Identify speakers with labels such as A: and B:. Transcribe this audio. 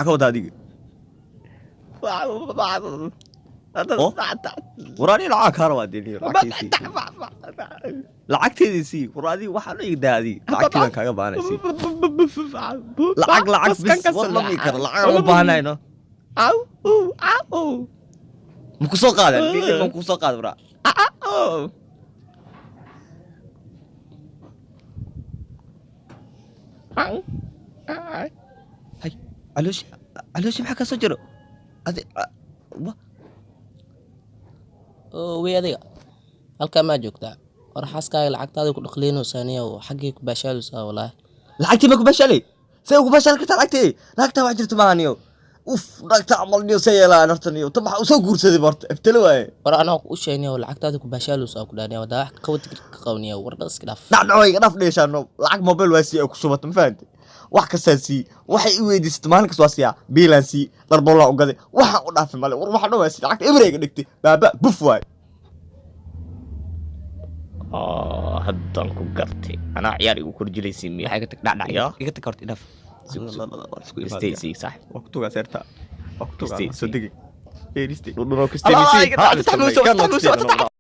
A: Maxaa ka wadaa adiga? Oo? War aniga lacag kaa rabaa dee niyo, lacagtayda sii. Lacagteedii sii. War adiga waxaan u igdaa, adiga lacagteedan kaaga baahanay, sii lacag, lacag bis. War lami karo, lacag aan u baahanayno. Ma ku soo qaadan? Ma ku soo qaadan bra? Hay, calooshi, calooshi maxaa ka soo jiro adi wa?
B: Oo wey, adiga halkaa maa joogtaa? War xaaskaaga lacagtaada ku dhaqliinaysaa niyow, xaggay ku baashaalaysaa walaahi.
A: Lacagtii ma ku baashaalay? See ugu baashaali kartaa lacagtii? Lacagtaa wax jirto maaha niyo. Uf, lacagta camal niyo, see yeelaa horta niyo? Ta maxaa usoo guursaday horta? Ebtele waaye.
B: War anaa u sheegniyow, lacagtaada ku baashaalaysaa ku dhaaniyow, daa wax qawad ka qawniyow. War dhas, iska dhaaf.
A: Dhacdhaco iga dhaf dheeshaano. Lacag mobile waa sii ay ku shubato, ma fahantay? Wax kastaa sii, waxay i weydiisatay maalin kasta waa siiyaa, biilaan sii, dharboolaa u gaday, waxaan u dhaafay male. War waxa dhan waa sii, lacagta ebreyga dhigtay, baaba buf waay.
C: Haddaan ku gartay, anaa ciyaar igu korjilaysi miya?
A: Iga tag, dhacdhac.
C: Ya.
A: Iga tag horta, idhaaf.
C: Istay sii, saaxib.
A: Waa ku tugaa seerta, waa ku tugaa.
C: Istay,
A: soo
C: sii.
A: Degi eeriste.
C: Dhudhunoo.
A: Allah, iga dhac, tax muuso, tax muuso, tax.